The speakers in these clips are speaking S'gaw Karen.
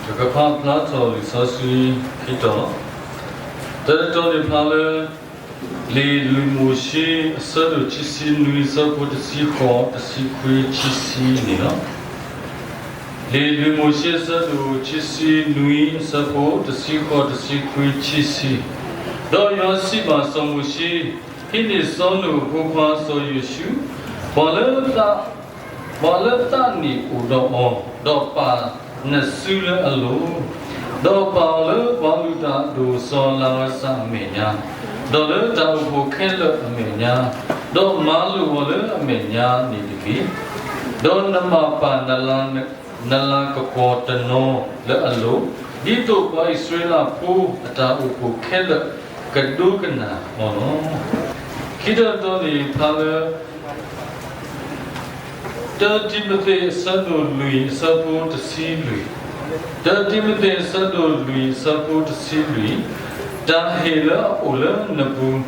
ပကဖးဖျါထီၣ်လံာ်စီဆှံခံတီၤ, တၢ်တတီၤန့ၣ်ဖျါလၢ လံာ်လွံၢ်မိၤၡ့ အဆၢဒိၣ်ခံဆံနွံ အဆၢဖိတဆံဃိး တဆံခွံ ခံဆံန့ၣ်လီၤ. လံာ်လွံၢ်မိၤၡ့ အဆၢဒိၣ်ခံဆံနွံ အဆၢဖိတဆံဃိး တဆံခွံ ခံဆံ, ဒီးယွၤစံးဘၣ်စီၤမိၤၡ့, ဟံးန့ၢ်စီၤနူၣ်အဖိခွါစီၤယိၤၡူ, ပှၤလၢ ပှၤလၢသးန့ၣ်အိၣ်ဒီးအီၤ, ဒီးပာ်နစုလၢအလိၤ, ဒီးပာ်အီၤလၢပှၤလုၢ်တၢ်အဒိၣ်စီၤလၤအၤစၢ်အမဲာ်ညါ, ဒီးလၢတၢ်အိၣ်ဖှိၣ်ခဲလၢာ်အမဲာ်ညါ, ဒီးမၤလိာ်အီၤလၢအမဲာ်ညါန့ၣ်တက့ၢ်. ဒီးနမၤပာ်နလၤကပီၤတနီၤလၢအလိၤ, ဒ်သိးပှၤအံၣ်စရ့လးဖိအတၢ်အိၣ်ဖှိၣ်ခဲလၢာ်ကဒိကနၣ်အီၤလီၤ. ခံတီၤတတီၤန့ၣ်ဖျါလၢ တၢတံၤမသ့း အဆၢဒိၣ်လွံၢ် အဆၢဖိတဆံလွံၢ်, တၢတံၤမသ့း အဆၢဒိၣ်လွံၢ် အဆၢဖိတဆံလွံၢ်, တၢ်ဟ့ၣ်လၢအအိၣ်လၢနပူၤ,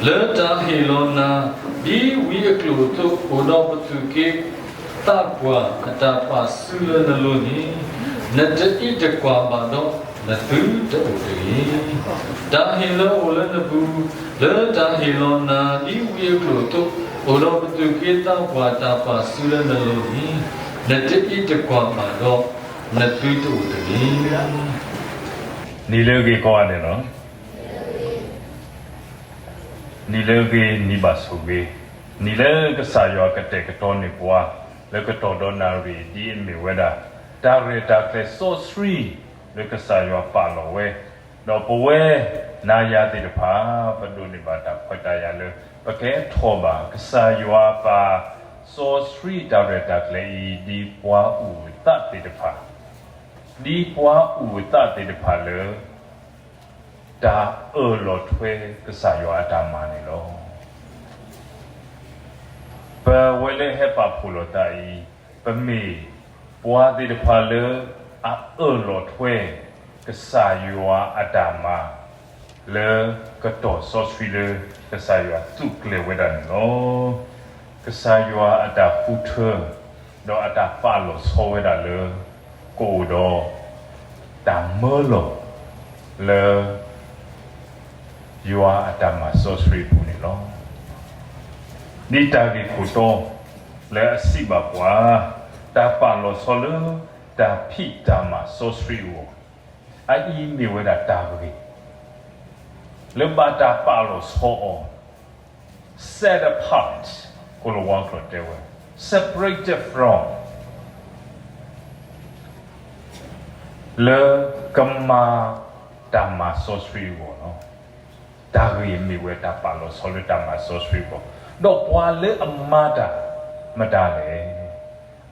လၢတၢ်ဟ့ၣ်လီၤနၤ, ဒ်ဝံအကျိၣ်အသိး အိၣ်ဒီးပသူၣ်က့သးပှၢ်အတၢ်ပာ်စုလၢနလိၤန့ၣ်, နတအံးတကွၢ်ဘၣ်ဒီး နသုတအိၣ်တဂ့ၤ. တၢ်ဟ့ၣ်လၢအအိၣ်လၢနပူၤ, လၢတၢ်ဟ့ၣ်လီၤနၤ ဒ်ဝံအကျိၣ်အသိး အိၣ်ဒီးပသူၣ်က့သးပှၢ်တၢ်ပာ်စုလၢနလိၤန့ၣ်, နတအံးတကွၢ်ဘၣ်ဒီး နသုတအိၣ်တဂ့ၤ. နံၤလၢအဂ့ၤကိးဂၤဒဲးလီၤ. နံၤလၢအဂ့ၤ နံၤဘၣ်ဆိၣ်ဂ့ၤ, နံၤလၢကစၢ်ယွၤကတဲာ်ကတီၤန့ၢ်ပှၤ လၢကတီၢ်ဒီးနၣ်ရံၣ် ဒ်အမ့ၢ်ဝဲဒၣ် တၢ်ရဲၣ်တၢ်ကျဲၤစီဆှံ လၢကစၢ်ယွၤပာ်လီၤဝဲ, ဒီးပဝဲ နၤယၤသ့ၣ်တဖၣ် ပဒိးန့ၢ်ဘၣ်တၢ်ခွဲးတၢ်ယာ်လၢ ပကဟဲထီၣ်ဘၣ် ကစၢ်ယွၤအပၢ်စီဆှံတၢ်ရဲၣ်တၢ်ကျဲၤအံၤ ဒ်ပှၤအုၣ်အသးသ့ၣ်တဖၣ် ဒ်ပှၤအုၣ်အသးသ့ၣ်တဖၣ်လၢ တၢ်အၢၣ်လီၤထွဲကစၢ်ယွၤအတၢ်မၤန့ၣ်လီၤ. ပဝဲလၢဟဲပာ်ဖှိၣ်လိာ်သးအံၤ, ပမ့ၢ်ပှၤသ့ၣ်တဖၣ်လၢအအၢၣ်လီၤထွဲ ကစၢ်ယွၤအတၢ်မၤ လၢကတီၢ်စီဆှံလၢကစၢ်ယွၤသူၣ်ကျဲၤဝဲဒၣ်န့ၣ်လီၤ. ကစၢ်ယွၤအတၢ်ဃုထၢ ဒီးအတၢ်ပာ်လီၤဆီဝဲဒၣ်လၢ ကအိၣ်ဒီး တၢ်မၢလီၤ လၢ ယွၤအတၢ်မၤစီဆှံအပူၤန့ၣ်လီၤ. ဒ်တၢ်ဂ့ၢ်ခိၣ်တီ လၢအစံးဘၣ်ပှၤ, တၢ်ပာ်လီၤဆီလၢ တၢ်ဖံးတၢ်မၤစီဆှံအဂီၢ်, အအံၤမ့ၢ်ဝဲဒၣ်တၢ်ဂ့ၢ် လၢဘၣ်တၢ်ပာ်လီၤဆီအီၤ, set apart, ကိၤလၤဝါကျိာ်တဲဝဲ separated from လၢကမၤတၢ်မၤစီဆှံအဂီၢ်လီၤ. တၢ်ဂ့ၢ်မ့ၢ်ဝဲတၢ်ပာ်လီၤဆီလၢတၢ်မၤစီဆှံအဂီၢ်, ဒီးပှၤလၢအမၤတၢ် မတၤလဲၣ်.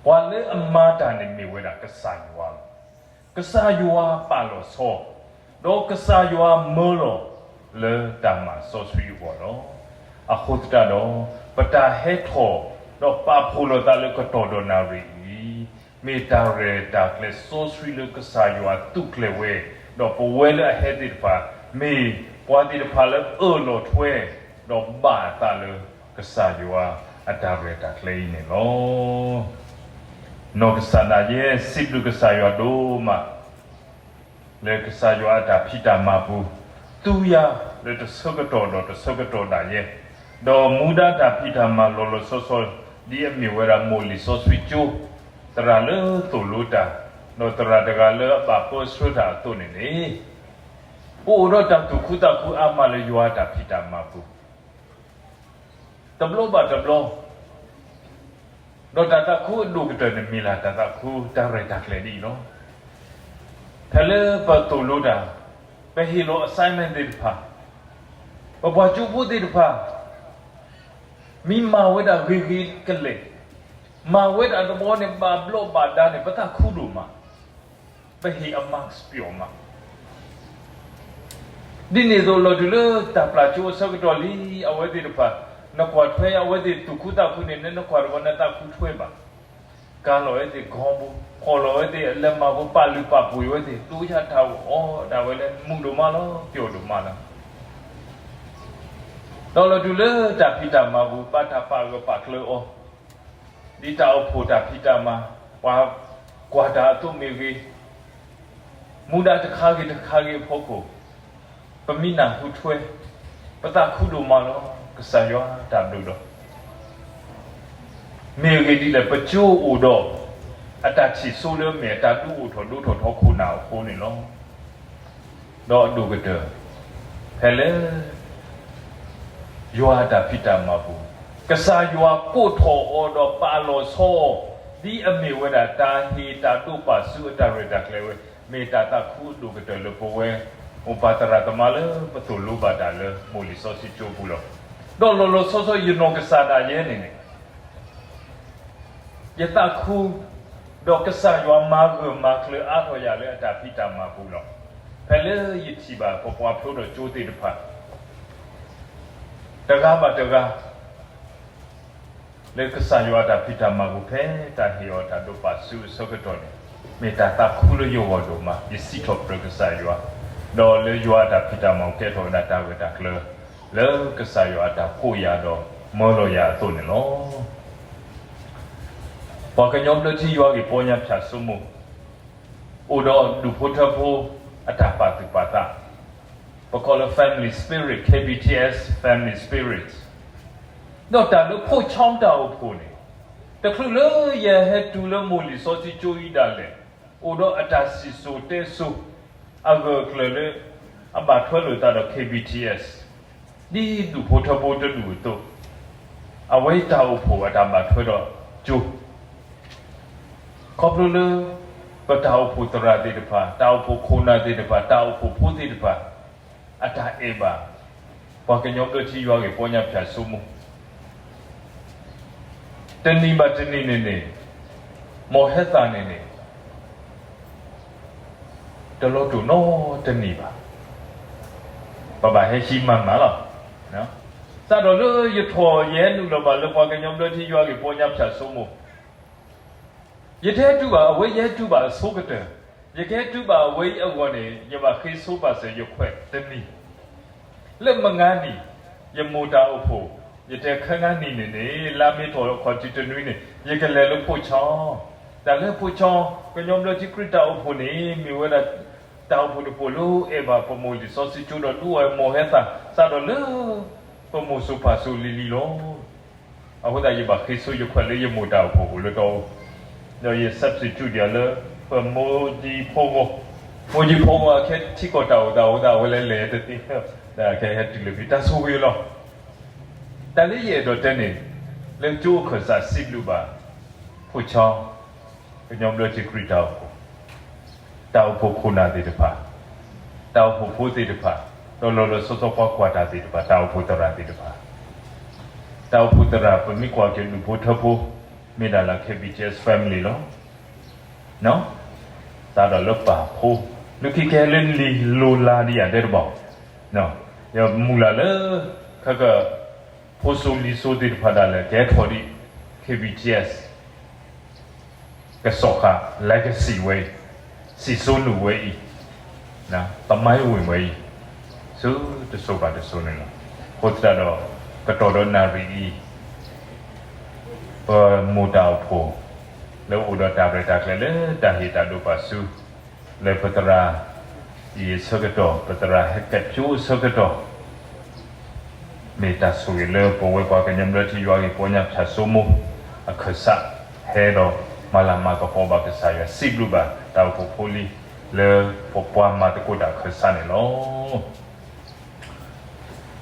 ပှၤလၢအမၤတၢ်န့ၣ်မ့ၢ်ဝဲဒၣ်ကစၢ်ယွၤလီၤ. ကစၢ်ယွၤပာ်လီၤဆီ, ဒီးကစၢ်ယွၤမၢလီၤ လၢတၢ်မၤစီဆှံအဂီၢ်လီၤ. အဃိသတးဒီး ပတၢ်ဟဲထီၣ် ဒီးပာ်ဖှိၣ်လိာ်သးလၢကတီၢ်ဒီးနၣ်ရံၣ်အံၤ, မ့ၢ်တၢ်ရဲၣ်တၢ်ကျဲၤစီဆှံလၢကစၢ်ယွၤသူၣ်ကျဲၤဝဲ, ဒီးပဝဲလၢအဟဲသ့ၣ်တဖၣ် မ့ၢ်ပှၤသ့ၣ်တဖၣ်လၢအၢၣ်လီၤထွဲ ဒီးဘၣ်အသးလၢကစၢ်ယွၤအတၢ်ရဲၣ်တၢ်ကျဲၤအံၤန့ၣ်လီၤ. နီၢ်ကစၢ်ဒၣ်ယဲ စံးဘျုးကစၢ်ယွၤဒိၣ်မး လၢကစၢ်ယွၤအတၢ်ဖံးတၢ်မၤပူၤ, သူယၤလၢတဆၢကတီၢ်ဒီးတဆၢကတီၢ်ဒၣ်ယဲ, ဒီးမူဒါတၢ်ဖံးတၢ်မၤလီၤလီၤဆီဆီ ဒ်အမ့ၢ်ဝဲဒၣ်မိၢ်လံာ်စီဆှံကၠိ, သရၣ်လၢသိၣ်လိတၢ်, ဒီးသရၣ်တဂၤလၢအဘၣ်ပၢဆှၢတၢ်အသိးန့ၣ်န့ၣ်, ပအိၣ်ဒီးတၢ်သူၣ်ခုသးခုအါမးလၢယွၤအတၢ်ဖံးတၢ်မၤပူၤ တဘျီဘၣ်တဘျီ, ဒီးတၢ်သးခုအဒိၣ်ကတၢၢ်န့ၣ်မ့ၢ်လၢတၢ်သးခုတၢ်ရဲၣ်တၢ်ကျဲၤဒ်အံၤလီၤ. ဖဲလၢပသိၣ်လိတၢ်, ပဟ့ၣ်လီၤ assignment သ့ၣ်တဖၣ်, ပပှၤကၠိဖိသ့ၣ်တဖၣ်, မ့ၢ်မၤဝဲဒၣ်ဂ့ၤဂ့ၤကလဲာ်, မၤဝဲဒၣ်တဘျီန့ၣ် ဘၣ်ဘျီးဘၣ်ဒါန့ၣ် ပသးခုဒိၣ်မး ပဟ့ၣ်အ marks ပျီမး. ဒ်န့ၣ်အသိးလီၤတုၤလၢတၢ်ပျၢ်ကၠိအဆၢကတီၢ်လံ အဝဲသ့ၣ်တဖၣ်, နကွၢ်ထွဲအဝဲသ့ၣ်သူၣ်ခုသးခုန့ၣ် နနကွၢ်တဝီနသးခုထွဲဘၣ်. ကၤလီၤဝဲသ့ၣ် ကီဘိ, ဖီၣ်လီၤဝဲသ့ၣ်အလဲၤမၤဖိ ပာ်လုၢ်ပာ်ပှ့ၤဝဲသ့ၣ် တိစၢ်ထးအိၣ်အီၣ်ဒၣ်ဝဲလၢမုာ်ဒိၣ်မးလီၤ ပျီဒိၣ်မးလီၤ. ဒီးလီၤတုၤလၢတၢ်ဖံးတၢ်မၤပူၤ ဘၣ်တၢ်ပာ်ဂၢၢ်ပာ်ကျၢၤအီၤ ဒ်တၢ်အိၣ်ဖှိၣ်တၢ်ဖံးတၢ်မၤ, ပှၤကွၢ်တၢ်အသိးမ့ၢ်ဂ့ၤ, မူဒါတခါဂ့ၤတခါဂ့ၤအဖီခိၣ်, ပမ့ၢ်နၢ်ဟူထွဲ, ပသးခုဒိၣ်မးလီၤ. ကစၢ်ယွၤတၢ်ဘျုးဒီး မ့ၢ်အဂ့ၢ်ဒ်လဲၣ်, ပကၠိအိၣ်ဒီး အတၢ်ထံၣ်စိလၢမ့ၢ်အတၢ်ဒုးအိၣ်ထီၣ်ဒိၣ်ထီၣ်ထီခိၣ်နၢ်အဃိန့ၣ်လီၤ. ဒီးအဒိၣ်ကတၢၢ် ဖဲလၢ ယွၤအတၢ်ဖံးတၢ်မၤပူၤ, ကစၢ်ယွၤကိးထီၣ်အီၤဒီးပာ်လီၤဆီအီၤ, ဒ်အမ့ၢ်ဝဲဒၣ်တၢ်ဟ့ၣ်တၢ်ဒိးပာ်ဆူအတၢ်ရဲၣ်တၢ်ကျဲၤဝဲ, မ့ၢ်တၢ်သးခုအဒိၣ်ကတၢၢ်လၢပဝဲ မိၢ်ပၢ်သရၣ်သမါလၢပသိၣ်လိဘၣ်တၢ်လၢမိၢ်လံာ်စီဆှံကၠိပူၤလီၤ. ဒီးလီၤလီၤဆီဆီယနီၢ်ကစၢ်ဒၣ်ယဲန့ၣ်န့ၣ် ယသးခု, ဒီးကစၢ်ယွၤမၤဂၢၢ်မၤကျၢၤအါထီၣ်ယၤလၢအတၢ်ဖံးတၢ်မၤပူၤလီၤ. ဖဲလၢယထံၣ်ဘၣ်ပပှၤဖျိဒီးကၠိသ့ၣ်တဖၣ် တဂၤဘၣ်တဂၤ လၢကစၢ်ယွၤအတၢ်ဖံးတၢ်မၤပူၤဖဲတၢ်ဟ့ၣ်အီၤတၢ်ဒိးပာ်ဆူအဆၢကတီၢ်န့ၣ်, မ့ၢ်တၢ်သးခုလၢယဂီၢ်ဒိၣ်မး, ယစံးထီၣ်ပတြၢၤကစၢ်ယွၤ, ဒီးလၢယွၤအတၢ်ဖံးတၢ်မၤပူၤကဲထီၣ်ဝဲဒၣ်တၢ်ဂၢၢ်တၢ်ကျၢၤ လၢကစၢ်ယွၤအတၢ်ကိးယၤဒီးမၢလီၤယၤအသိးန့ၣ်လီၤ. ပှၤကညီဘျၢထံယွၤဂ့ၢ်ပီညါဖၠၣ်စိမိၤ အိၣ်ဒီးဒူၣ်ဖိထၢဖိအတၢ်ပာ်သူၣ်ပာ်သး, ပကိးလၢ family spirit, K B T S family spirit, ဒီးတၢ်လၢဖိဆီတၢ်အိၣ်ဖှိၣ်န့ၣ်, တချုးလၢယဟဲတုၤလၢမိၢ်လံာ်စီဆှံကၠိအံၤဒၣ်လဲာ်, အိၣ်ဒီးအတၢ်စံၣ်စိၤတဲစိၤ အဂၢၢ်အကျၢၤလၢ အဘၣ်ထွဲလိာ်သးဒီး K B T S, ဒ်ဒူၣ်ဖိထၢဖိတဒူၣ်အသိး, အဝဲတၢ်အိၣ်ဖှိၣ်အတၢ်ဘၣ်ထွဲဒီးကၠိ ခီဖျိလၢ ပတၢ်အိၣ်ဖှိၣ်သရၣ်သ့ၣ်တဖၣ်, တၢ်အိၣ်ဖှိၣ်ခိၣ်နၢ်သ့ၣ်တဖၣ်, တၢ်အိၣ်ဖှိၣ်ဖိသ့ၣ်တဖၣ် အတၢ်အဲၣ်ဘၣ် ပှၤကညီဘျၢထံယွၤဂ့ၢ်ပီညါဖၠၣ်စိမိၤ တနံၤဘၣ်တနံၤန့ၣ်န့ၣ်, မ်ဟဲသၣ်န့ၣ်န့ၣ် တလီၤတိာ်နီတနံၤဘၣ်. ပဘၣ်ဟဲဟံးမၤမၤလီၤ. စးထီၣ်လၢယထီၣ်ယဟဲနုာ်လီၤဘၣ်လၢပှၤကညီဘျၢထံယွၤဂ့ၢ်ပီညါဖၠၣ်စိမိၤ, ယတဟဲတုၤဘၣ်အဝဲယဟဲတုၤဘၣ်အဆိကတၢၢ်, ယကဟဲတုၤဘၣ်အဝဲအံၤအဂီၢ်န့ၣ် ယဘၣ်ဃ့ဆိဘၣ်စၢၤယခွဲးတနံၤ လၢမုၢ်နံၤ, ယမိၢ်တၢ်အိၣ်ဖှိၣ်, ယတဲခဲနံၤန့ၣ်န့ၣ် လါမ့ၤထီၣ်အခီၣ်ထံးတနွံန့ၣ် ယကလဲၤလၢဖိဆီ, တၢ်လၢဖိဆီ, ကညီဘျၢထံခရံာ်တၢ်အိၣ်ဖှိၣ်န့ၣ် မ့ၢ်ဝဲဒၣ် တၢ်အိၣ်ဖှိၣ်တဖှိၣ်လၢအဲၣ်ဘၣ်ပမိၢ်လံာ်စီဆှံကၠိဒီးဒုးအီၣ်အမီၢ်ဟဲသၣ် စးထီၣ်လၢ ပမိၢ်စိၤပၢ်စိၤလံၤလံၤလီၤ. အဃိသတးယဘၣ်ဃ့ဆိယခွဲးလၢယမိၢ်တၢ်အိၣ်ဖှိၣ်အိၣ်လၢတီအူ, ဒီးယ substitute ဒံးလၢ ပမိၢ်ကၠံဖီဂီၢ်, မိၢ်ကၠံဖီဂီၢ်အခဲထံကီၢ်တၢ်အိၣ်သးအဃိသတး အဝဲလဲၤလဲၤတသ့, ဒီးခဲဟဲတုၤလၢဖဲတၢ်ဆိၣ်ဂ့ၤလီၤ. တၢ်လၢယအဲၣ်ဒိးတဲန့ၣ်, လၢကၠိအခၢၣ်စးစံးဘျုးဘၣ် ဖိဆီ, ကညီဘျၢထံခရံာ်တၢ်အိၣ်ဖှိၣ်, တၢ်အိၣ်ဖှိၣ်ခိၣ်နၢ်သ့ၣ်တဖၣ်, တၢ်အိၣ်ဖှိၣ်ဖိသ့ၣ်တဖၣ်, ဒီးလီၤလီၤဆီဆီပှၤကွၢ်တၢ်သ့ၣ်တဖၣ်, တၢ်အိၣ်ဖှိၣ်သရၣ်သ့ၣ်တဖၣ်, တၢ်အိၣ်ဖှိၣ်သရၣ် ပမ့ၢ်ကွၢ်က့ၤဒူၣ်ဖိထၢဖိ, မ့ၢ်ဒၣ်လၢ K B T S family လီၤ. စးထီၣ်လၢပၢ်ဖိ, လၢခံကဲလၢလံာ်လိၤလးဒံးယၤတဲတဘၣ်, ယမုၢ်လၢ်လၢ ခဲက ဖိစိၤလံၤစိၤသ့ၣ်တဖၣ်ဒၣ်လဲာ် ကဲထီၣ်ဒံး K B T S ကစီၣ်ဃာ် legacy ဝဲအံၤ, စံၣ်စိၤနုာ်ဝဲအံၤ, သမိုင်းဝင် ဝဲအံၤ, ဆူတစိၤဘၣ်တစိၤန့ၣ်လီၤ. အဃိသတးဒီး ကတီၢ်ဒီးနၣ်ရံၣ်အံၤ ပမိၢ်တၢ်အိၣ်ဖှိၣ် လၢအိၣ်ဒီးတၢ်ရဲၣ်တၢ်ကျဲၤလၢတၢ်ဟ့ၣ်တၢ်ဒိးပာ်ဆူ လၢပသရၣ်အံၤအဆၢကတီၢ်, ပသရၣ်ဟဲကဲးဖျိအဆၢကတီၢ်, မ့ၢ်တၢ်ဆိၣ်ဂ့ၤလၢပဝဲပှၤကညီဘျၢထံယွၤဂ့ၢ်ပီညါဖၠၣ်စိမိၤ အခၢၣ်စး ဟဲဒီးမၤလၤမၤကပီၤဘၣ်ကစၢ်ယွၤ စံးဘျုးဘၣ်တၢ်အိၣ်ဖှိၣ်ဖိလံၤ လၢပပှၤမၤသကိးတၢ်အခၢၣ်စးန့ၣ်လီၤ.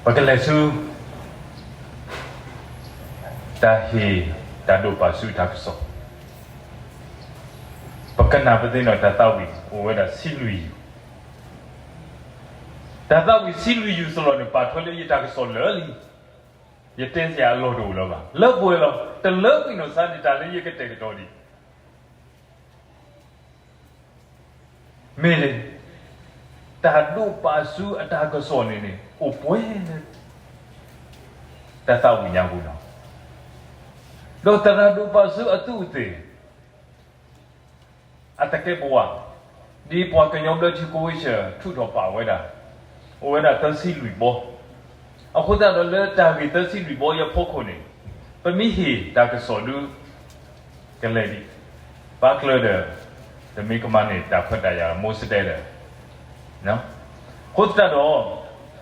ပကလဲၤဆူ တၢ်ဟ့ၣ်တၢ်ဒိးပာ်ဆူတၢ်ကစီၣ်, ပကနၣ်ပသ့ၣ်နီၣ် တၢ်သးဝံၣ်အိၣ်ဝဲဒၣ်ဆံလွံၢ်ယုၢ်, တၢ်သးဝံၣ်ဆံလွံၢ်ယုၢ်စလီၤန့ၣ် ပာ်ထွဲလၢယတၢ်ကစီၣ်လၢာ်လံ. ယတဲစ့ၢ်အလီၢ်တအိၣ်လၢၤဘၣ်, လၢပှဲၤလီၤ. တလၢကွံာ်နီၢ်စါန့ၣ် တၢ်လၢယကတဲာ်ကတီၤဒံး မ့ၢ် တၢ်ဒိးပာ်ဆူအတၢ်ကစီၣ်န့ၣ်န့ၣ် အိၣ်ပှဲၤလၢ တၢ်သးဝံၣ်ညါပူၤလီၤ. ဒီးသရၣ်ဒိးပာ်ဆူအသူးအသ့ၣ် အသကဲးပဝး, ဒ်ပှၤကညီဘျၢထံကဝ့ၢ်ဆၢ ထုးထီၣ်ပာ်ဝဲဒၣ်, အိၣ်ဝဲဒၣ်သၢဆံလွံၢ်ဘီ. အဃိသတးဒီးလၢတၢ်ဂ့ၢ်သၢဆံလွံၢ်ဘီအံၤအဖီခိၣ်န့ၣ်, ပမ့ၢ်ဟ့ၣ်တၢ်ကစီၣ်ဒုး ကလဲၤဒံး, ဘၣ်ကျၢၤဒီး တမ့ၢ်ကမၣ်န့ၣ် တၢ်ခွဲးတၢ်ယာ်မိၢ်စတဲဒီး, အဃိသတးဒီး,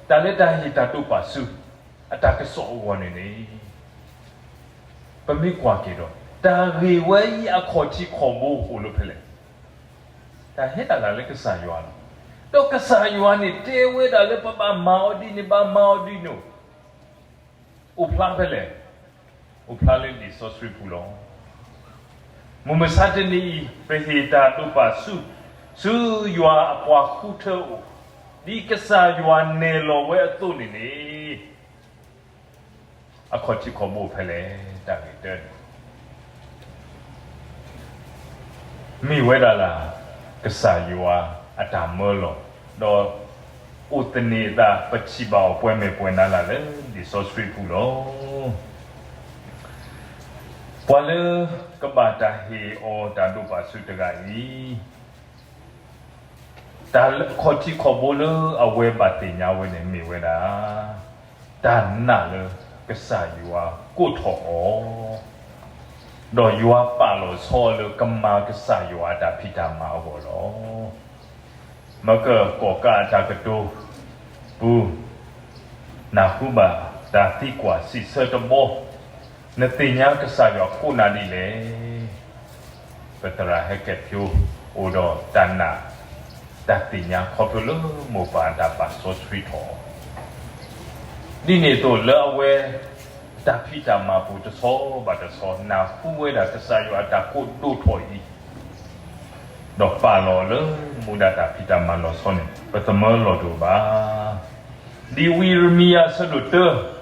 တၢ်လၢတၢ်ဟ့ၣ်တၢ်တိာ်ပာ်ဆူ အတၢ်ကစီၣ်အဂီၢ်န့ၣ်န့ၣ်, ပမ့ၢ်ကွၢ်က့ၤဒီး တၢ်ဂ့ၢ်ဝဲအံၤအခီၣ်ထံးခီၣ်ဘိအိၣ်လၢဖဲလဲၣ်. တၢ်ဟဲတၢ်လၢကစၢ်ယွၤလီၤ. ဒီးကစၢ်ယွၤန့ၣ်တဲဝဲဒၣ်လၢပဘၣ်မၤအီၤဒ်န့ၣ် ဘၣ်မၤအီၤဒ်န့ၣ် အိၣ်ဖျါဖဲလဲၣ်. အိၣ်ဖျါလၢလံာ်စီဆှံပူၤလီၤ. မုၢ်မဆါတနံၤအံၤ ပဟ့ၣ်တၢ်တိာ်ပာ်ဆူ ဆူယွၤအပှၤဃုထၢအအိၣ်, ဒ်ကစၢ်ယွၤနဲၣ်လီၤဝဲအသိးန့ၣ်န့ၣ်, အခီၣ်ထံးခီၣ်ဘိဖဲလဲၣ် တၢ်ဂ့ၢ်တၢန့ၣ် မ့ၢ်ဝဲဒၣ်လၢ ကစၢ်ယွၤအတၢ်မၢလီၤ, ဒီးအိၣ်သန့ၤအသး ပထံၣ်ဘၣ်အီၤပှဲၤမဲာ်ပှဲၤနါလၢ်လၢလံာ်စီဆှံပူၤလီၤ. ပှၤလၢကဘၣ်တၢ်ဟ့ၣ်အီၤတၢ်ဒိးပာ်ဆူတဂၤအံၤ, တၢ်လၢအခီၣ်ထံးခီၣ်ဘိလၢအဝဲဘၣ်သ့ၣ်ညါဝဲန့ၣ်မ့ၢ်ဝဲဒၣ် တၢ်နာ်လၢကစၢ်ယွၤကိးထီၣ်အီၤ, ဒီးယွၤပာ်လီၤဆီအီၤလၢကမၤကစၢ်ယွၤအတၢ်ဖံးတၢ်မၤအဂီၢ်လီၤ. မ့ၢ်ကီၣ်ကးအတၢ်ကတိၤပူၤ နၢ်ဟူဘၣ်တၢ်သံကွၢ်စံးဆၢတဘီ, နသ့ၣ်ညါကစၢ်ယွၤခိၣ်နၢ်ဒ်လဲၣ်. ပသရၣ်ဟဲကဲၣ်ဖၠိ အိၣ်ဒီးတၢ်နာ် တၢ်သ့ၣ်ညါခီဖျိလၢမိၢ်ပၢ်အတၢ်ပာ်စီဆှံထီၣ်အီၤ, ဒ်န့ၣ်အသိးလၢအဝဲ တၢ်ဖံးတၢ်မၤပူၤတဆီဘၣ်တဆီ နၢ်ဟူဝဲဒၣ်ကစၢ်ယွၤအတၢ်ကိးဒိၣ်ထီၣ်အံၤ ဒီးပာ်လီၤလၢမူဒါတၢ်ဖံးတၢ်မၤလီၤဆီန့ၣ် ပသမၢလီၤတအိၣ်ဘၣ်. ဒ်ဝံယံးရမံယၤအဆၢဒိၣ်တၢ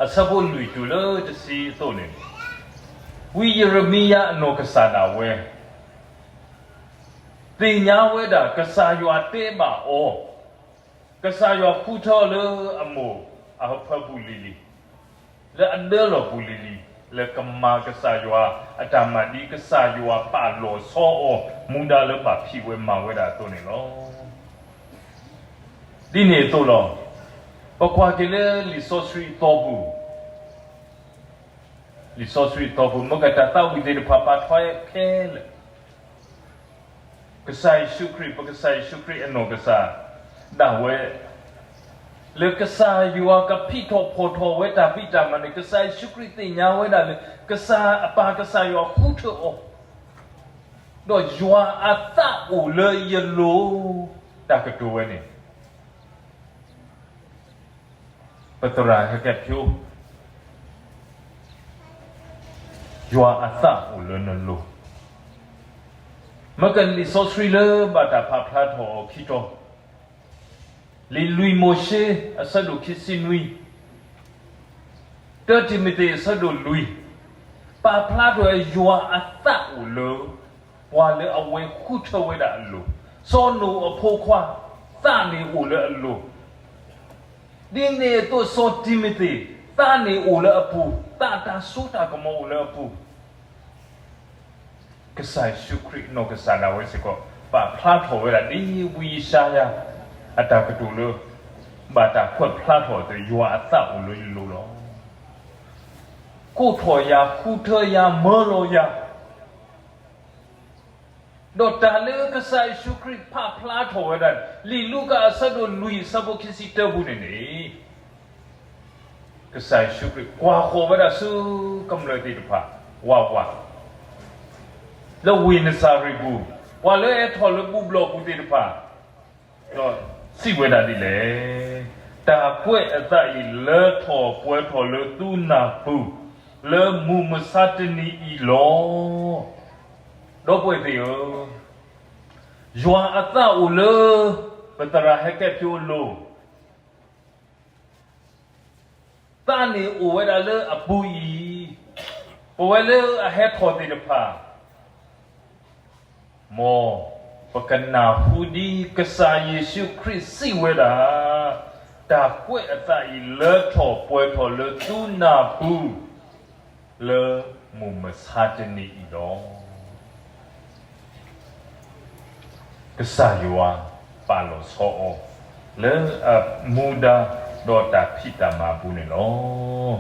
အဆၢဖိလွံၢ်တုၤလၢတဆံအသိးန့ၣ်, ဝံယံးရမံယၤအနီၢ်ကစၢ်ဒၣ်ဝဲ သ့ၣ်ညါဝဲဒၣ်ကစၢ်ယွၤတဲဘၣ်အီၤ, ကစၢ်ယွၤဃုထၢအီၤလၢအမိၢ်အဟၢဖၢပူၤလံၤလံၤ, လၢအဒၢလီၢ်ပူၤလံၤလံၤ, လၢကမၤကစၢ်ယွၤအတၢ်မၤဒ်ကစၢ်ယွၤပာ်လီၤဆီအီၤ မူဒါလၢဘၣ်ဖံးဝဲမၤဝဲဒၣ်အသိးန့ၣ်လီၤ. ဒ်န့ၣ်အသိးလီၤ. ပကွၢ်က့ၤလၢလံာ်စီဆှံအသီပူၤ, လံာ်စီဆှံအသီပူၤ မ့ၢ်ကတၢ်သးဝံၣ်သ့ၣ်တဖၣ်ပာ်ထီၣ်ခဲလၢာ် ကစၢ်ယ့ၣ်ၡူးခရံာ်, ပကစၢ်ယ့ၣ်ၡူးခရံာ်အနီၢ်ကစၢ်ဒၣ်ဝဲ, လၢကစၢ်ယွၤကဖံးထီၣ်ဖီၣ်ထီၣ်ဝဲတၢ်ဖံးတၢ်မၤန့ၣ် ကစၢ်ယ့ၣ်ၡူးခရံာ်သ့ၣ်ညါဝဲဒၣ်လၢ ကစၢ်အပၢ်ကစၢ်ယွၤဃုထၢအီၤ, ဒီးယွၤအသးအိၣ်လၢယလိၤ, တၢ်ကတိၤဝဲန့ၣ် ပသရၣ်ဟဲကဲၣ်ဖၠိ, ယွၤအသးအိၣ်လၢနလိၤ, မ့ၢ်ကလံာ်စီဆှံလၢဘၣ်တၢ်ပာ်ဖျါထီၣ်အီၤခံတီၤ, လံာ်လွံၢ်မိၤၡ့ အဆၢဒိၣ်ခံဆံနွံ, တၢတံၤမသ့း အဆၢဒိၣ်လွံၢ်, ပာ်ဖျါထီၣ်ယွၤအသးအိၣ်လၢ ပှၤလၢအဝဲဃုထၢဝဲဒၣ်အလိၤ, စီၤနိာ်အဖိခွါ သးန့ၣ်အိၣ်လၢအလိၤ, ဒ်န့ၣ်အသိးစီၤတံၤမသ့း သးန့ၣ်အိၣ်လၢအပူၤ, သးတၢ်စိတၢ်ကမီၤအိၣ်လၢအပူၤ, ကစၢ်ယ့ၣ်ၡူးခရံာ်နီၢ်ကစၢ်ဒၣ်ဝဲစ့ၢ်ကီး ပာ်ဖျါထီၣ်ဝဲဒၣ်ဒ်ဝံယၡါယၤ အတၢ်ကတိၤလၢ ဘၣ်တၢ်ကွဲးဖျါထီၣ်အသိး ယွၤအသးအိၣ်လၢယလိၤလီၤ. ကိးထီၣ်ယၤ, ဃုထၢယၤ, မၢလီၤယၤ, ဒီးတၢ်လၢကစၢ်ယ့ၣ်ၡူးခရံာ်ပာ်ဖျါထီၣ်ဝဲဒၣ် လံာ်လူၤကၣ် အဆၢဒိၣ်လွံၢ် အဆၢဖိခံဆံတၢပူၤန့ၣ်န့ၣ်, ကစၢ်ယ့ၣ်ၡူးခရံာ်ကွၢ်ဃီၤဝဲဒၣ်ဆူကမျၢၢ်သ့ၣ်တဖၣ် ဝးဝး လၢဝ့ၢ်နစၤရ့းပူၤ, ပှၤလၢအဟဲထီၣ်လၢဘူၣ်ဘျီၣ်ပူၤသ့ၣ်တဖၣ်, ဒီးစံးဝဲဒၣ်ဒ်လဲၣ်, တၢ်ကွဲးအသးအံၤ လၢထီၣ်ပှဲၤထီၣ်လၢသုနၢ်ပူၤ လၢမုၢ်မဆါတနံၤအံၤလီၤ. ဒီပုၢ်ဝဲၢ်သ့ၣ်ဧၢ, ယွၤအသးအိၣ်လၢ ပသရၣ်ဟဲကဲၣ်ဖၠိအလိၤ သးန့ၣ်အိၣ်ဝဲဒၣ်လၢအပူၤအံၤ, ပဝဲလၢအဟဲထီၣ်သ့ၣ်တဖၣ်, မ်ပကနၢ်ဟူဒ်ကစၢ်ယ့ၣ်ၡူးခရံာ်စံးဝဲဒၣ်, တၢ်ကွဲးအသးအံၤ လၢထီၣ်ပှဲၤထီၣ်လၢသုနၢ်ပူၤ လၢမုၢ်မဆါတနံၤအံၤလီၤ. ကစၢ်ယွၤပာ်လီၤဆီအီၤ လၢအမူဒါဒီးတၢ်ဖံးတၢ်မၤအပူၤန့ၣ်လီၤ.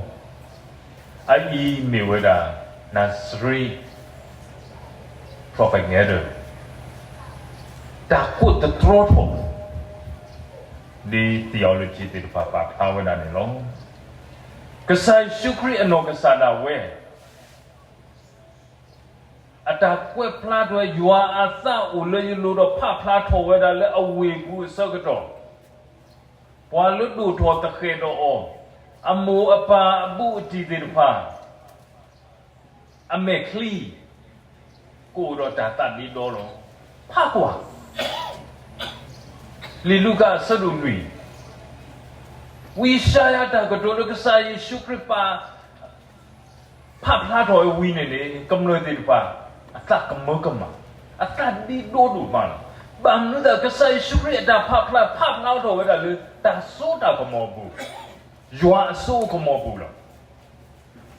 အအံၤမ့ၢ်ဝဲဒၣ် Nazarene propaganda တၢ်ကိးတတြီထီၣ် ဒ် theology သ့ၣ်တဖၣ်ပာ်ဖျါဝဲဒၣ်န့ၣ်လီၤ. ကစၢ်ယ့ၣ်ၡူးခရံာ်အနီၢ်ကစၢ်ဒၣ်ဝဲ အတၢ်ကွဲးဖျါထီၣ်ဝဲ ယွၤအသးအိၣ်လၢယလိၤဒီးဖးဖျါထီၣ်ဝဲဒၣ်လၢအဝ့ၢ်ပူၤအဆၢကတီၢ်, ပှၤလၢဒိၣ်ထီၣ်သဃဲးဒီးအီၤ, အမိၢ်အပၢ်အဘူးအတံၢ်သ့ၣ်တဖၣ် အမဲာ်ချံ ကအိၣ်ဒီးတၢ်သးဒ့ဒီလီၤ. ဖးကွၢ် လံာ်လူၤကၣ်အဆၢဒိၣ်လွံၢ်, ဝံယၡါယၤတၢ်ကတိၤလၢကစၢ်ယ့ၣ်ၡူးခရံာ်ပာ် ဖးဖျါထီၣ်ဝဲဝံၤန့ၣ်န့ၣ် ကမျၢၢ်သ့ၣ်တဖၣ် အသးကမၢကမၣ်, အသးဒ့ဒိဒိၣ်မးလီၤ. ဘၣ်မနုၤသး ကစၢ်ယ့ၣ်ၡူးခရံာ်အတၢ်ဖးဖျါ ဖးဖျါထီၣ်ဝဲဒၣ်လၢတၢ်စိတၢ်ကမီၤအပူၤ, ယွၤအစိအကမီၤပူၤလီၤ.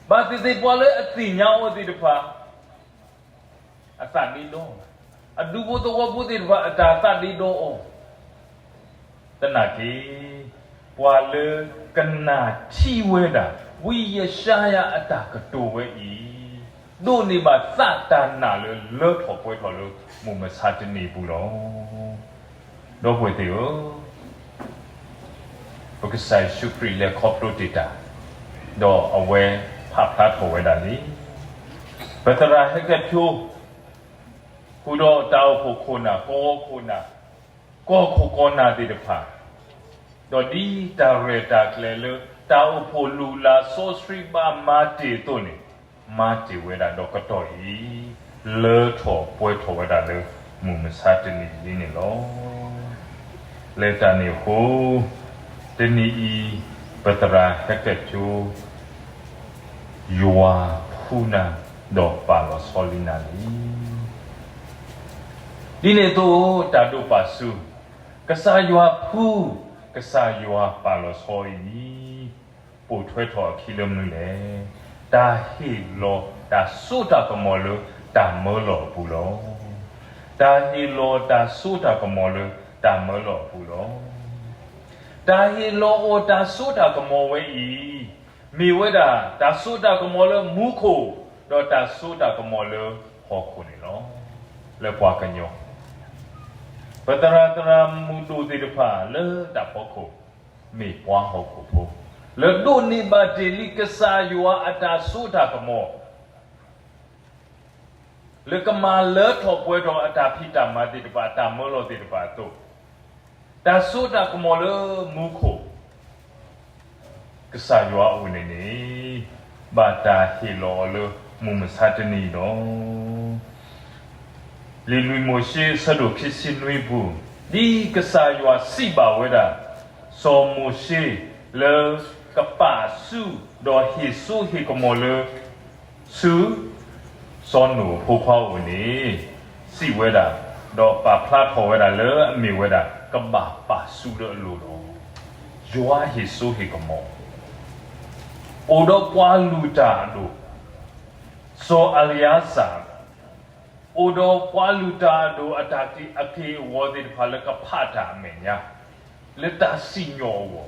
ဘၣ်သ့ၣ်သ့ၣ်ပှၤလၢအသ့ၣ်ညါအီၤသ့ၣ်တဖၣ် အသးဒ့ဒီ, အဒူဖိသဝီဖိသ့ၣ်တဖၣ် အတၢ်သးဒ့ဒီအီၤ, သနာ်က့ ပှၤလၢကနၣ်ထံဝဲဒၣ် ဝံယၡါယၤအတၢ်ကတိၤဝဲအံၤ, ဒိးန့ၢ်ဘၣ်သးတၢ်နာ်လၢလၢထီၣ်ပှဲၤထီၣ်လၢမုၢ်မဆါတနံၤအပူၤလီၤ. ဒီပုၢ်ဝဲၢ်သ့ၣ်ဧၢ, ပကစၢ်ယ့ၣ်ၡူးခရံာ်လဲၤခီဖျိတ့ၢ်တၢ်, ဒီးအဝဲဖးဖျါထီၣ်ဝဲဒၣ်လံ. ပသရၣ်ဟဲကဲဖျိ ဃုာ်ဒီးတၢ်အိၣ်ဖှိၣ်ခိၣ်နၢ် ကဝီၤခိၣ်နၢ် ကီၢ်ခိၣ်ကီၢ်နၢ်သ့ၣ်တဖၣ်, ဒီးဒ်တၢ်ရဲၣ်တၢ်ကျဲၤလၢ တၢ်အိၣ်ဖှိၣ်လုၢ်လၢ်စီဆှံဘၣ်မၤတ့ၢ်အသိးန့ၣ်, မၤတ့ၢ်ဝဲဒၣ်ဒီးကတီၢ်အံၤ, လၢထီၣ်ပှဲၤထီၣ်ဝဲဒၣ်လၢမုၢ်မဆါတနံၤအံၤန့ၣ်လီၤ. လၢတၢ်န့ၣ်အဃိ, တနံၤအံၤ ပသရၣ်ဟဲကဲဖျိ ယွၤဖှူနၤ ဒီးပာ်လီၤဆီလံနၤလံ. ဒ်န့ၣ်အသိး တၢ်ဒိးပာ်ဆူ ကစၢ်ယွၤဖှူ, ကစၢ်ယွၤပာ်လီၤဆီအံၤ, ပိာ်ထွဲထီၣ်အခံလၢမနုၤလဲၣ်. တၢ်ဟ့ၣ်လီၤတၢ်စိတၢ်ကမီၤလၢတၢ်မၢလီၤအပူၤလီၤ. တၢ်ဟ့ၣ်လီၤတၢ်စိတၢ်ကမီၤလၢတၢ်မၢလီၤအပူၤလီၤ. တၢ်ဟ့ၣ်လီၤအီၤတၢ်စိတၢ်ကမီၤဝဲအံၤ, မ့ၢ်ဝဲဒၣ်တၢ်စိတၢ်ကမီၤလၢမူခိၣ်, ဒီးတၢ်စိတၢ်ကမီၤလၢဟီၣ်ခိၣ်န့ၣ်လီၤ. လၢပှၤကညီ, ပသရၣ်သရၣ်မုၣ်ဒိၣ်သ့ၣ်တဖၣ်လၢတၢ်ဖီခိၣ်, မ့ၢ်ပှၤဟီၣ်ခိၣ်ဖိ, လၢဒိးန့ၢ်ဘၣ်တ့ၢ်လံကစၢ်ယွၤအတၢ်စိတၢ်ကမီၤ လၢကမၤလၢထီၣ်ပှဲၤထီၣ်အတၢ်ဖံးတၢ်မၤသ့ၣ်တဖၣ် အတၢ်မၢလီၤသ့ၣ်တဖၣ်အသိး, တၢ်စိတၢ်ကမီၤလၢမူခိၣ်, ကစၢ်ယွၤအအိၣ်န့ၣ်န့ၣ်, ဘၣ်တၢ်ဟ့ၣ်လီၤအီၤလၢမုၢ်မဆါတနံၤအံၤလီၤ. လံာ်လွံၢ်မိၤၡ့အဆၢဒိၣ်ခံဆံနွံပူၤ, ဒ်ကစၢ်ယွၤစံးဘၣ်ဝဲဒၣ် စီၤမိၤၡ့လၢကပာ်ဆူၣ်ဒီးဟ့ၣ်စိဟ့ၣ်ကမီၤလၢ ဆူ စီၤနိၣ်အဖိခွါအအိၣ်န့ၣ်, စံးဝဲဒၣ်, ဒီးပာ်ဖျါထီၣ်ဝဲဒၣ်လၢအမ့ၢ်ဝဲဒၣ် ကဘၣ်ပာ်ဆူၣ်လၢအလိၤလီၤ. ယွၤဟ့ၣ်စိဟ့ၣ်ကမီၤ, အိၣ်ဒီးပှၤလုၢ်တၢ်အဒိၣ်, စီၤအလံၤအါစၢ်, အိၣ်ဒီးပှၤလုၢ်တၢ်အဒိၣ်အတၢ်အက့ၢ်အဂီၤသ့ၣ်တဖၣ်လၢကဖးတၢ်အမဲာ်ညါ, လၢတၢ်စံၣ်ညီၣ်အဂီၢ်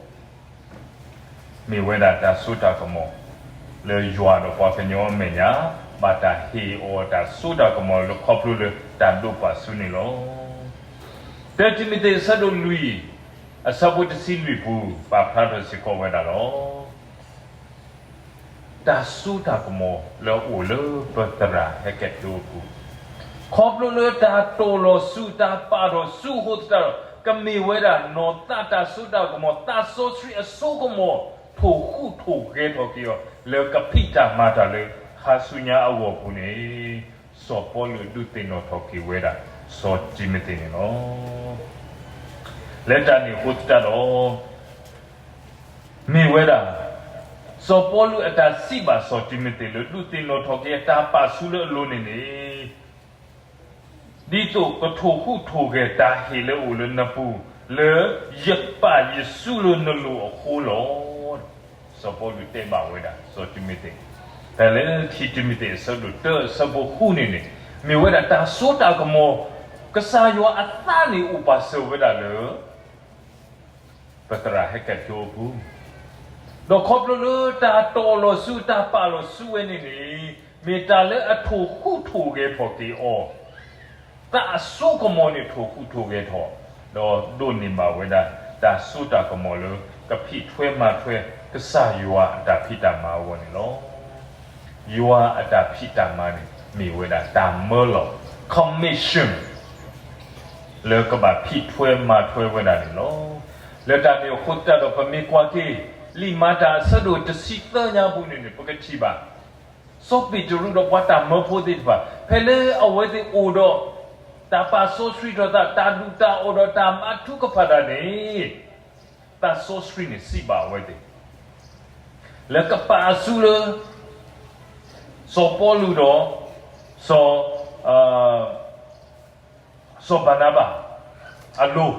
မ့ၢ်ဝဲဒၣ်တၢ်စိတၢ်ကမီၤ, လၢယွၤဒီးပှၤကညီအမဲာ်ညါ, ဘၣ်တၢ်ဟ့ၣ်အီၤတၢ်စိတၢ်ကမီၤလၢခီဖျိလၢတၢ်ဒိးပာ်ဆူၣ်န့ၣ်လီၤ. တၢတံၤမသ့းအဆၢဒိၣ်လွံၢ်, အဆၢဖိတဆံလွံၢ်ပူၤ ပာ်ဖျါထီၣ်စ့ၢ်ကီးဝဲဒၣ်လီၤ. တၢ်စိတၢ်ကမီၤလၢအအိၣ်လၢပသရၣ်ဟဲကဲဖျိအပူၤ, ခီဖျိလၢတၢ်တီၢ်လီၤဆူၣ် တၢ်ပာ်ထီၣ်ဆူၣ်အဃိသတးဒီး ကမ့ၢ်ဝဲဒၣ်နီၢ်သးတၢ်စိတၢ်ကမီၤ သးစီဆှံအစိကမီၤ ထိၣ်ဟူးထိၣ်ဂဲၤထီၣ်က့ၤအီၤ လၢကဖံးတၢ်မၤတၢ်လၢခါဆူညါအဂီၢ်အပူၤန့ၣ်, စီၤပီလူးဒုးသ့ၣ်နီၣ်ထီၣ်က့ၤဝဲဒၣ် စီၤတံၤမသ့းန့ၣ်လီၤ. လၢတၢ်န့ၣ်အဃိသတးဒီး မ့ၢ်ဝဲဒၣ် စီၤပီလူးအတၢ်စံးဘၣ်စီၤတံၤမသ့းလၢ ဒုးသ့ၣ်နီၣ်ထီၣ်က့ၤအတၢ်ပာ်ဆူၣ်လၢအလိၤန့ၣ်န့ၣ်, ဒ်သိးကထိၣ်ဟူးထိၣ်ဂဲၤတၢ်ဟ့ၣ်လၢအအိၣ်လၢနပူၤ, လၢယပာ်ယဆူၣ်လၢနလိၤအဃိလီၤ. စီၤပီလူးတဲဘၣ်ဝဲဒၣ်စီၤတံၤမသ့း, ဖဲလၢခံတံၤမသ့းအဆၢဒိၣ်တၢအဆၢဖိဃုန့ၣ်န့ၣ်, မ့ၢ်ဝဲဒၣ်တၢ်စိတၢ်ကမီၤ, ကစၢ်ယွၤအသးန့ၣ်အိၣ်ပာ်စၢၤဝဲဒၣ်လၢ ပသရၣ်ဟဲကဲဖျိအပူၤ, ဒီးခီဖျိလၢတၢ်တီၢ်လီၤဆူၣ်တၢ်ပာ်လီၤဆူၣ်ဝဲန့ၣ်န့ၣ်, မ့ၢ်တၢ်လၢအထိၣ်ဟူးထိၣ်ဂဲၤထီၣ်က့ၤအီၤ သးအစိကမီၤန့ၣ်ထိၣ်ဃူထိၣ်ဂဲၤထီၣ်, ဒီးဒိးန့ၢ်ဘၣ်ဝဲဒၣ် တၢ်စိတၢ်ကမီၤလၢ ကဖံးထွဲမၤထွဲ ကစၢ်ယွၤအတၢ်ဖံးတၢ်မၤအဂီၢ်န့ၣ်လီၤ. ယွၤအတၢ်ဖံးတၢ်မၤန့ၣ် မ့ၢ်ဝဲဒၣ်တၢ်မၢလီၤ commission လၢကဘၣ်ဖံးထွဲမၤထွဲဝဲဒၣ်န့ၣ်လီၤ. လၢတၢ်န့ၣ်အဃိသတးဒီး ပမ့ၢ်ကွၢ်က့ၤ လံာ်မၤတၢ်အဆၢဒိၣ်တဆံသၢညါပူၤန့ၣ်န့ၣ် ပကထံၣ်ဘၣ် စီၤပ့းတရူးဒီးပှၤတၢ်မၢဖိသ့ၣ်တဖၣ် ဖဲလၢအဝဲသ့ၣ်အိၣ်ဒီး တၢ်ပာ်စီဆှံထီၣ်သး တၢ်ဒုၣ်တၢ်အီၣ်ဒီးတၢ်မၤထုကဖၣ်တၢ်န့ၣ် သးစီဆှံန့ၣ်စံးဘၣ်အဝဲသ့ၣ် လၢကပာ်အစုလၢ စီၤပီလူးဒီး စီၤ စီၤဘၤနဘၤ အလိၤ,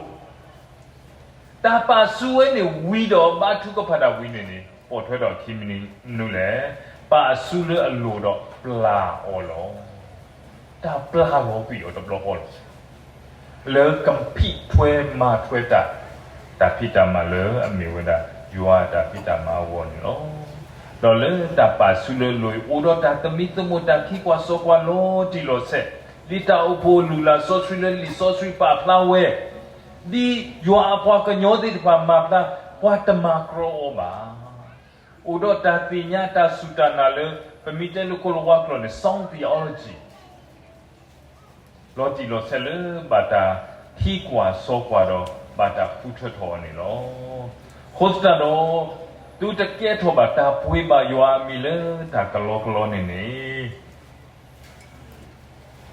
တၢ်ပာ်စုဝဲန့ၣ်ဝံၤဒီးဘါထုကဖၣ်တၢ်ဝံၤန့ၣ်န့ၣ် ပိာ်ထွဲထီၣ်ခံမံၤနံၤနုၤလဲၣ်, ပာ်အစုလၢအလိၤဒီးပျၢ်အီၤလီၤ. တၢ်ပျၢ်လီၤကွံာ်အီၤတဘျီဃီလီၤ. လၢကဖံးထွဲမၤထွဲတၢ်, တၢ်ဖံးတၢ်မၤလၢအမ့ၢ်ဝဲဒၣ် ယွၤအတၢ်ဖံးတၢ်မၤအဂီၢ်န့ၣ်လီၤ. ဒီးလၢတၢ်ပာ်စုလၢအလိၤအံၤ အိၣ်ဒီးတၢ်သမံသမိး တၢ်ခံကွၢ်စိကွၢ်လီၤတံၢ်လီၤဆဲး, ဒ်တၢ်အိၣ်ဖှိၣ်အလုၢ်အလၢ်စီဆှံလၢလံာ်စီဆှံပာ်ဖျါဝဲ, ဒ်ယွၤအပှၤကညီသ့ၣ်တဖၣ်မၤဖျါ, ပှၤတမၤကြီအီၤဘၣ်. အိၣ်ဒီးတၢ်သ့ၣ်ညါတၢ်စူၢ်တၢ်နာ်လၢ ပမ့ၢ်တဲလၢကိလၤဝါကျိာ်န့ၣ် sound theology လီၤတံၢ်လီၤဆဲးလၢဘၣ်တၢ်ခံကွၢ်စိကွၢ်ဒီး ဘၣ်တၢ်ဃုထၢထီၣ်အီၤန့ၣ်လီၤ. အဃိသတးဒီး သုတကဲထီၣ်ဘၣ်တၢ်ပှ့ၤဘၣ်ယွၤအမံၤလၢတၢ်ကလီကလီန့ၣ်န့ၣ်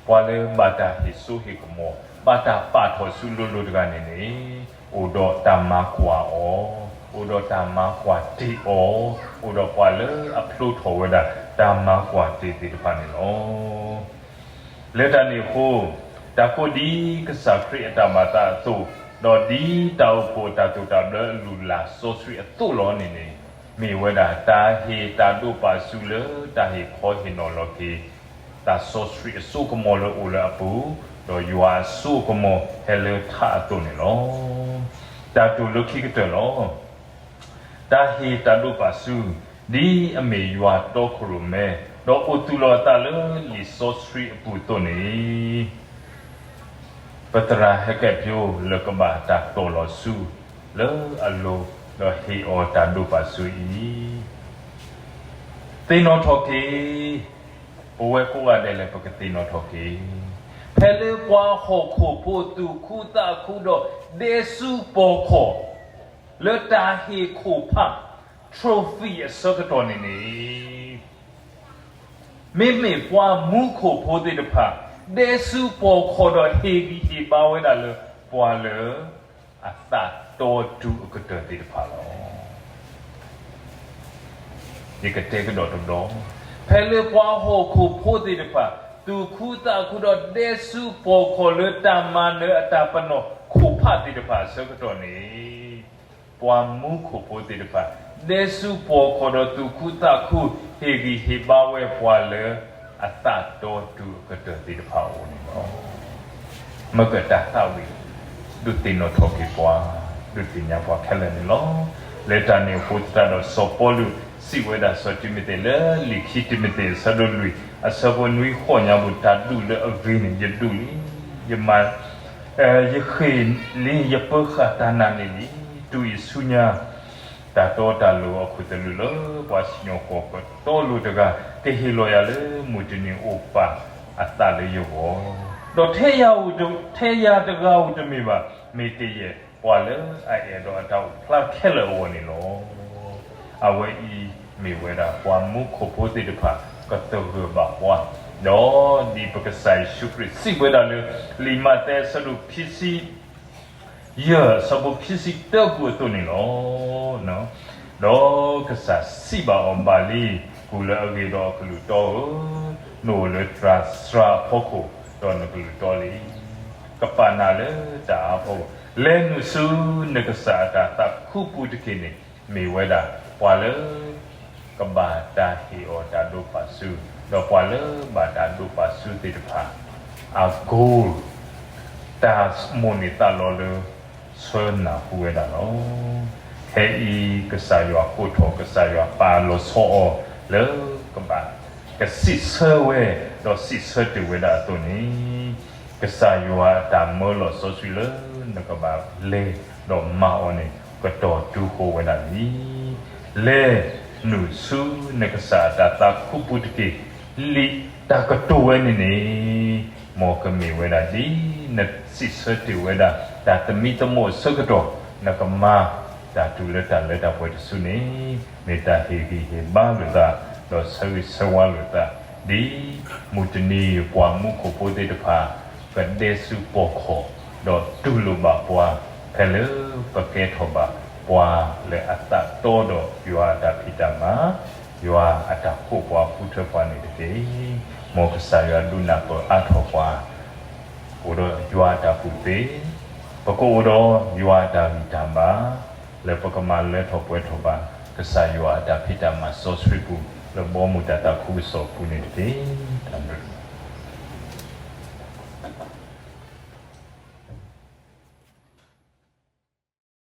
ပှၤလၢဘၣ်တၢ်ဟ့ၣ်စိဟ့ၣ်ကမီၤ ဘၣ်တၢ်ပာ်ထီၣ်ဆူလိၤလိၤတဂၤန့ၣ်န့ၣ် အိၣ်ဒီးတၢ်မၤကွၢ်အီၤ, အိၣ်ဒီးတၢ်မၤကွၢ်တ့ၢ်အီၤ, အိၣ်ဒီးပှၤလၢအဖျိထီၣ်ဝဲဒၣ် တၢ်မၤကွၢ်တ့ၢ်သ့ၣ်တဖၣ်န့ၣ်လီၤ. လၢတၢ်န့ၣ်အဃိ, တၢ်ကိးဒ်ကစၢ်ခရံာ်အတၢ်ဘၣ်သးအသိး, ဒီးဒ်တၢ်အိၣ်ဖှိၣ်အတၢ်တိာ်တၢ်ဘျၢအလုၢ်အလၢ်စီဆှံအသိးလီၤန့ၣ်န့ၣ်, မ့ၢ်ဝဲဒၣ်တၢ်ဟ့ၣ်တၢ်ဒိးပာ်စုလၢတၢ်ဟ့ၣ်ခီဟ့ၣ်နီၤလီၤက့ၤ တၢ်စီဆှံအစိကမီၤလၢအိၣ်လၢအပူၤ, ဒီးယွၤအစိကမီၤဟဲလၢထးအသိးန့ၣ်လီၤ. တၢ်တိာ်လၢခံကတၢၢ်လီၤ. တၢ်ဟ့ၣ်တၢ်ဒိးပာ်စု, ဒ်အမ့ၢ်ယွၤတီခိၣ်ရိၣ်မဲ, ဒီးအိၣ်သူၣ်လီၤအသးလၢလံာ်စီဆှံအပူၤအသိးန့ၣ်, ပသရၣ်ဟဲကဲးဖၠိလၢကဘၣ်တၢ်တီၢ်လီၤဆူလၢအလိၤ, ဒီးဟ့ၣ်အီၤတၢ်ဒိးပာ်စုအံၤ, သ့ၣ်နီၣ်ထီၣ်က့ၤ, ပဝဲကိးဂၤဒဲးလၢပကသ့ၣ်နီၣ်ထီၣ်က့ၤ, ဖဲလၢပှၤဟီၣ်ခိၣ်ဖိသူၣ်ခုသးခုဒီးဒဲဆူပီၢ်ခီၣ် လၢတၢ်ဟ့ၣ်ခိၣ်ဖး trophy အဆၢကတီၢ်န့ၣ်န့ၣ်, မ့မ့ၢ်ပှၤမူခိၣ်ဖိသ့ၣ်တဖၣ် ဒဲဆူပီၢ်ခီၣ်ဒီးဟ့ၣ်ဂံၢ်ဟ့ၣ်ဘါဝဲဒၣ်လၢ ပှၤလၢအသးတီတူၢ်အကတၢၢ်သ့ၣ်တဖၣ်လီၤ. ယကတဲကဒီးတဘျီ, ဖဲလၢပှၤဟီၣ်ခိၣ်ဖိသ့ၣ်တဖၣ် သူၣ်ခုသးခုဒီးဒဲဆူပီၢ်ခီၣ်လၢတၢ်မၤနၢၤအတၢ်ပနီၣ်ခိၣ်ဖးသ့ၣ်တဖၣ်အဆၢကတီၢ်န့ၣ်, ပှၤမူခိၣ်ဖိသ့ၣ်တဖၣ် ဒဲဆူပီၢ်ခီၣ်ဒီးသူၣ်ခုသးခု ဟ့ၣ်ဂံၢ်ဟ့ၣ်ဘါဝဲပှၤလၢအသးတီတူၢ်အကတၢၢ်သ့ၣ်တဖၣ်အအိၣ်န့ၣ်လီၤ. မ့ၢ်ကတၢ်သးဝံၣ် ဒုးသ့ၣ်နီၣ်ထီၣ်က့ၤပှၤ, ဒုးသ့ၣ်ညါပှၤခဲလၢာ်န့ၣ်လီၤ. လၢတၢ်န့ၣ်အဃိသတးဒီး စီၤပီလူးစံးဝဲဒၣ်စီၤတံၤမသ့းလၢလံာ်ခံတံၤမသ့းအဆၢဒိၣ်လွံၢ် အဆၢဖိနွံဃိးညါပူၤ တၢ်ဒူၣ်လၢအဂ့ၤန့ၣ် ယဒူၣ်လံ, ယမၤ ယဃ့ၢ်လံ, ယပၢဃာ်တၢ်နာ်န့ၣ်လံ, တုၤအံၤဆူညါ တၢ်တီတၢ်လိၤအခိၣ်သလုးလၢ ပှၤစံၣ်ညီၣ်ကွီၢ်ကတီလိၤတဂၤ ကဟ့ၣ်လီၤယၤလၢမုၢ်တနံၤအိၣ်ပာ်အသးလၢယဂီၢ်, ဒီးထဲယၤတဂၤဧိၤတမ့ၢ်ဘၣ်, မ့ၢ်တယဲၢ်ပှၤလၢအအဲၣ်ဒီးအတၢ်အိၣ်ဖျါခဲလၢာ်အဂီၢ်န့ၣ်လီၤ. အဝဲအံၤမ့ၢ်ဝဲဒၣ်ပှၤမူခိၣ်ဖိသ့ၣ်တဖၣ် ကသဂၢၢ်ဘၣ်ပှၤ, ဒီးဒ်ပကစၢ်ယ့ၣ်ၡူးခရံာ်စံးဝဲဒၣ်လၢ လံာ်မးသဲအဆၢဒိၣ်ခံဆံ ယဲၢ်အဆၢဖိခံဆံတၢပူၤအသိးန့ၣ်လီၤ. ဒီးကစၢ်စံးဘၣ်အီၤ, ဘၣ်လံ, ကူၣ်လၢအဂ့ၤဒီးအကလုၢ်တီဧၢ, နအိၣ်လၢသရၣ်စှၤအဖီခိၣ်, ဒီးနကလုၢ်တီလံ. ကပာ်နၤလၢတၢ်အါဖီခိၣ်, လဲၤနုာ်ဆူနကစၢ်အတၢ်သးခုပူၤတက့ၢ်န့ၣ်, မ့ၢ်ဝဲဒၣ်ပှၤလၢ ကဘၣ်တၢ်ဟ့ၣ်အီၤတၢ်ဒိးပာ်စု, ဒီးပှၤလၢဘၣ်တၢ်ဒိးပာ်စုသ့ၣ်တဖၣ် အ goal တၢ်မိၣ်န့ၢ်သးလီၤလၢ ဆၢနၢ်ဟူဝဲဒၣ်လီၤ. ခဲအံၤကစၢ်ယွၤကိးထီၣ် ကစၢ်ယွၤပာ်လီၤဆီအီၤလၢကဘၣ် ကစံးဆၢဝဲ ဒီးစံးဆၢတ့ၢ်ဝဲဒၣ်အသိးန့ၣ်, က ကစၢ်ယွၤအတၢ်မၢလီၤစီဆှံလၢနကဘၣ်လဲၤဒီးမၤအီၤန့ၣ် ကတီၤတုၤဃီၤဝဲဒၣ်လံ. လဲၤနုာ်ဆူနကစၢ်အတၢ်သးခုပူၤတက့ၢ်. လံာ်တၢ်ကတိၤဝဲန့ၣ်န့ၣ် မ်ကမ့ၢ်ဝဲဒၣ်ဒ်နစံးဆၢတ့ၢ်ဝဲဒၣ် တၢ်သမံသမိးအဆၢကတီၢ် နကမၤတၢ်တုၤလၢတၢ်လၢတၢ်ပှဲၤတစုန့ၣ် မ့ၢ်တၢ်ဟ့ၣ်ဂံၢ်ဟ့ၣ်ဘါလိာ်သး ဒီးဆၢဂ့ၤဆၢဝါလိာ်သး ဒ်မုၢ်တနံၤပှၤမူခိၣ်ဖိသ့ၣ်တဖၣ် ကဒဲဆူပီၢ်ခီၣ် ဒီးတူၢ်လိာ်ဘၣ်ပှၤ ဖဲလၢပကဲထီၣ်ဘၣ်ပှၤလၢအသးတီဒီးယွၤအတၢ်ဖံးတၢ်မၤ ယွၤအတၢ်ဃိာ်ပှၤဃုထၢပှၤန့ၣ်တက့ၢ်. မ်ကစၢ်ယွၤဒုးနၢ်ပၢၢ်အါထီၣ်ပှၤ အိၣ်ဒီးယွၤအတၢ်ကူၣ်သ့, ပကအိၣ်ဒီးယွၤအတၢ်ဂံၢ်တၢ်ဘါ လၢပကမၤလၢထီၣ်ပှဲၤထီၣ်ဘၣ် ကစၢ်ယွၤအတၢ်ဖံးတၢ်မၤစီဆှံပူၤ လၢဘီမုၢ်တၢ်သးခုကစီၣ်အပူၤန့ၣ်တက့ၢ်. တၢ်ဘျုး